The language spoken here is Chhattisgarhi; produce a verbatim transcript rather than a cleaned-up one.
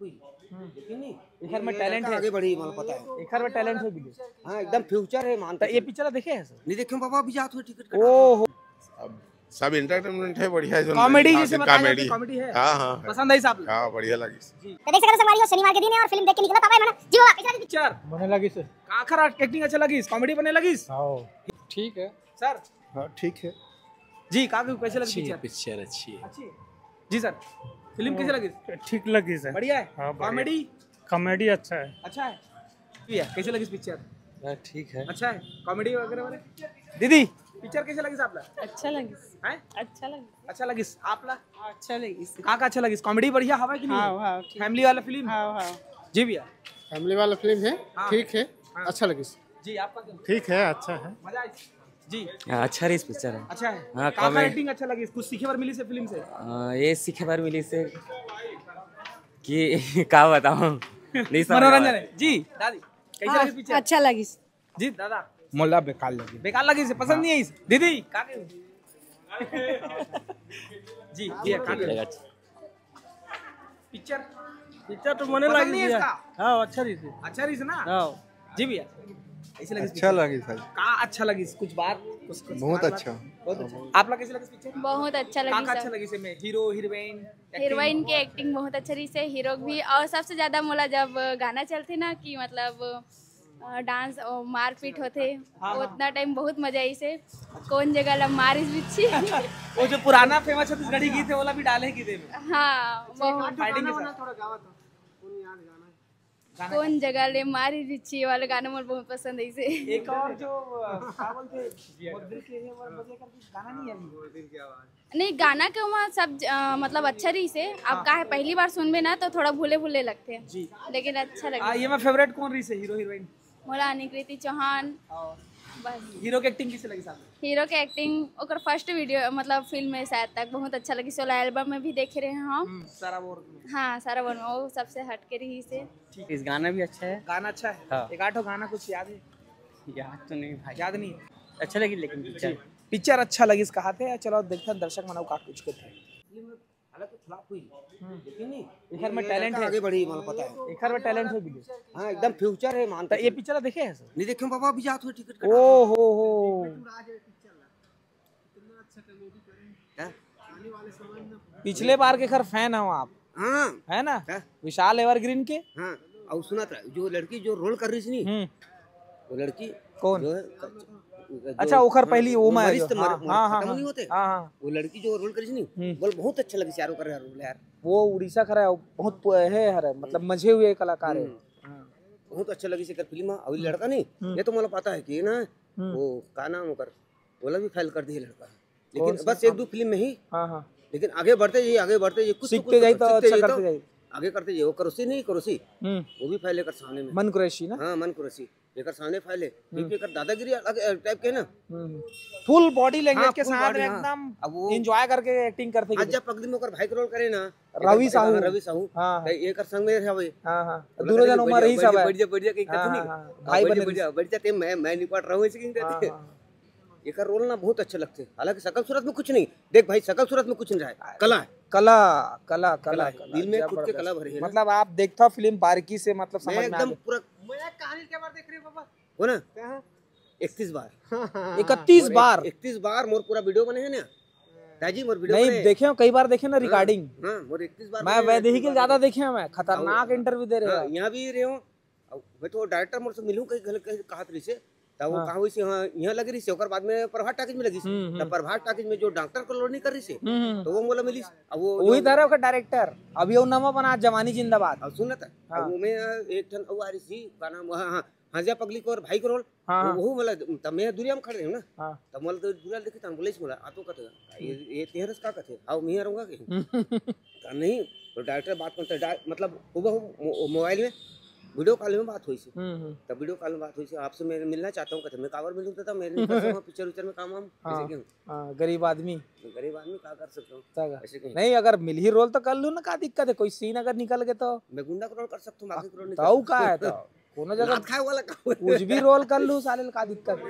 एखर में talent हे। आगे बढ़ी, मला पता है। एखर में talent हे बिल्कुल। हाँ, एकदम future है, मान तो ये picture देखे हैं सर? नहीं देखे बाबा, अभी जात हो टिकट कटा। ओहो। अब सब entertainment है, बढ़िया है, जो comedy, जैसे बता comedy। Comedy है। हाँ, हाँ, हाँ। पसंद आई सब? हाँ, बढ़िया लगी। जी। तो देख सकते हो संगवारी हो, शनिवार के दिन है और फिल्म देख के निकला था भाई, मैंने जी बाबा, कैसे लगी? Picture मने लगी सर। काखर acting अच्छा लगी, comedy बने लगी? हाँ, ठीक है सर। हाँ, ठीक है। जी, का कैसे लगी picture? Picture अच्छी है। अच्छी है। जी सर, फिल्म कैसे लगी? ठीक लगी सर। बढ़िया है? हाँ, बढ़िया। Comedy? Comedy अच्छा है। अच्छा है भैया, कैसे लगी picture? हाँ, ठीक है। अच्छा है, comedy वगैरह वाले। दीदी, picture कैसे लगी आपला? अच्छा लगी। हैं? अच्छा लगी। अच्छा लगी आपला? अच्छा लगी। का का अच्छा लगी? Comedy बढ़िया हवा कि नहीं? हाँ, हाँ, ठीक। Family वाला फिल्म? हाँ, हाँ। जी भैया। Family वाला फिल्म है, हाँ। ठीक है, हाँ। अच्छा लगी। जी, आपका क्या? ठीक है, अच्छा है। मजा आई? जी। हाँ, अच्छा रही picture है। अच्छा है। हाँ, का का comedy। Acting अच्छा लगी? कुछ सीखे बर मिली से फिल्म से? आ, ये सीखे बर मिली से कि का बताऊं, नहीं समझ मनोरंजन है। जी दादी, कैसे हाँ, लगी picture? अच्छा लगी। जी दादा। मोला बेकार लगी। बेकार लगी से पसंद नहीं आई? दीदी का के? जी भैया, का के? Picture? Picture तो मने लगी भैया। हाँ, अच्छा रही थी। अच्छा रही थी ना? हाँ। जी भैया, कैसे लगी? अच्छा लगी सर। का अच्छा लगी? कुछ बात, कुछ, कुछ बहुत बात, अच्छा। बहुत अच्छा। आपला कैसे लगी picture? बहुत अच्छा लगी का, का सर। अच्छा लगी से में? Hero, heroine, acting? Heroine के acting बहुत अच्छा रही से, hero भी, और सबसे ज्यादा मोला जब गाना चलते ना कि मतलब अ, dance और मारपीट होते, हाँ, हाँ। उतना time बहुत मजा आई से। कौन जगह ला मारिस बिच्छी। वो जो पुराना famous छत्तीसगढ़ी गीत है, वो ला भी डाले गीत है। हाँ, अच्छा, बहुत। Fighting के साथ। थोड़ा गावा तो। कौन याद गाना है? गाना कौन जगह ले मारिस बिच्छी वाला गाना मोर बहुत पसंद है इसे। एक और जो, अ, क्या बोलते हैं, वो दिल के है, वो बजे करके गाना नहीं है अभी। वो दिल की आवाज़। नहीं, गाना के वहाँ सब ज-, अ, मतलब अच्छा रही से। आप हाँ। का है, पहली बार सुनबे ना तो थोड़ा भूले भूले लगते हैं। जी। लेकिन अच्छा लगे। आ, ये में favourite कौन रही से, hero heroine? मोला अनिकृति चौहान। और बस। Hero के acting कैसे लगी साहब? Hero के acting ओकर first video मतलब फिल्म में शायद तक बहुत अच्छा लगी। सोलह album में भी देखे रहे हम। हम्म, सारा वो में। हाँ, सारा वो में, वो सबसे हट के रही से। ठीक। इस गाना भी अच्छा है। गाना अच्छा है। हाँ। एक आध गाना कुछ याद है? याद तो नहीं भाई। याद नहीं? अच्छा लगी लेकिन picture। Picture अच्छा लगिस कहाथे। चलो देखथन दर्शक मन अउ का कुछ कथे। हालांकि flop हुई, हम्म। लेकिन नहीं, एखर में ये talent लड़का है। आगे बढ़ी, मला पता है। एखर में talent है बिल्कुल। हाँ, एकदम future है, मान तो के ये चल। Picture देखे हैं सर? नहीं देखे बाबा, अभी जात हो टिकट कटा। ओ हो हो। क्या? पिछले बार के खर fan हो आप, हाँ। है ना? क्या? विशाल Evergreen के। हाँ, और सुना था, जो लड़की जो role कर रही थी नी, हम्म। वो लड़की कौन? जो है, जो, अच्छा, ओखर हाँ, पहली वो वो मैं मरीज जो, तो मर-, हाँ, मर-, हाँ, खत्म हाँ, नहीं होते? हाँ, हाँ। वो लड़की जो role करी थी नी, हम्म। बोल, बहुत अच्छा लगी यार, ओकर role यार। वो उड़ीसा खरा है, बहुत पु-, है, हरे, मतलब, हम्म। मजे हुए कलाकार है। हम्म। हाँ। बहुत अच्छा लगी एकर फिल्म, अउ हम्म। लड़का नहीं, हम्म। ये तो मोला पता है कि ना, हम्म। वो का नाम ओकर, ओला भी fail कर दिए लड़का। लेकिन कौन सा? बस एक दो फिल्म में ही। हाँ, हाँ। लेकिन आगे बढ़ते जाइए, आगे बढ़ते जाइए, कुछ तो, सीखते कुछ तो जाइए तो सीखते अच्छा जाइए करते तो जाइए। आगे करते जाइए। वो करोसी नहीं, करोसी। हम्म। वो भी fail एकर सामने में। मन कुरैशी ना? हाँ, मन कुरैशी। एकर सामने fail है। हम्म। क्योंकि एकर दादागिरी अलग, अ, type के ना। हम्म। Full body language हाँ, के full साथ body, हाँ। एकदम अब वो enjoy करके acting करते आज गिरे। जब पगली में ओकर भाई के role करे ना, रवि एकर भाई, साहू। हाँ, रवि साहू। हाँ, हाँ। तो एकर संग में हवे। हाँ, हाँ। बोला दोनों था जन कि उमर बढ़िया, रही सब बढ़िया, है। बढ़िया, बढ़िया, कहीं हाँ, कथी नहीं। हाँ, हाँ। हाँ, भाई बढ़िया, बने बढ़िया, रही। बढ़िया, ते मैं, मैं निपट रहा हूँ, ऐसे कहीं हाँ, कहते। हाँ। एकर role ना बहुत अच्छा लगथे, हालांकि शकल सूरत में कुछ नहीं। देख भाई, शकल सूरत में कुछ नहीं रहा है, कला है। कला, कला, कला, कला है। कला, दिल में खुद के जबरदस्त। कला भरे है ना। मतलब आप देखता फिल्म बारीकी से, मतलब मैं समझ में आ एकदम गया। पूरा। मैं कहानी के बार देख रही हूँ बाबा। हो ना? कहाँ? इकतीस बार। इकतीस बार? इकतीस बार मोर पूरा video बने है ना। दाजी, मोर video नहीं बने। देखे हो, कई बार देखे ना हाँ, recording। हाँ, मोर इकतीस बार मैं बने हैं, वैदेही के इकतीस बार ज्यादा बने। देखे हैं मैं, खतरनाक और interview दे रहे हाँ, हो। यहाँ भी रहे हो। अब मैं तो director मोर से मिलूं कहीं, कहीं, कहीं कहत रही से, तब वो हाँ। कहा हुई से, हाँ, यहाँ लग रही से, ओकर बाद में प्रभात टाकीज में लगी से। हम्म, हम्म। तब प्रभात टाकीज में जो डॉक्टर को role नहीं कर रही से, हम्म, हम्म। तो वो मोला मिली। अब वो वही जो धरे ओकर director, अभी वो नवा बना जवानी जिंदाबाद। अब सुन ना त, हाँ। अब वो में एक ठन अउ आ रही सी, का नाम, हाँ, हाँ, हंसिया पगली को और भाई को role, हाँ, वो, हाँ। वो मोला, तब मैं दुरिया में खड़े रहे हूँ ना, हाँ। तब मोला तो दुरिया देखे, तब बोले मोला, आ तो कहते, ये, ये तेरस का कहते, आओ मैं रहूँगा कि? नहीं, तो director बात करते, डाय-, मतलब, वो, वो मो-, mobile में video call में बात हुई थी। हम्म, हम्म। तब video call में बात हुई थी, "आपसे मैं मिलना चाहता हूँ," कहते, "मैं काबर मिलूँ?" कहता, "मैं नहीं कर सकता, picture उच्चर में काम वाम, हाँ, ऐसे क्यों?" हाँ, गरीब आदमी। गरीब आदमी का कर सकता हूँ? का कर? ऐसे क्यों? नहीं, अगर मिलही role तो कर लूँ ना, का दिक्कत है? कोई scene अगर निकल गए तो? मैं गुंडा को role कर सकता हूँ, बाकी को role नहीं तो कर सकता। का है तो? कोनो जगह लात खाए वाला काम। कुछ भी role कर लूँ, साले, का दिक्कत है?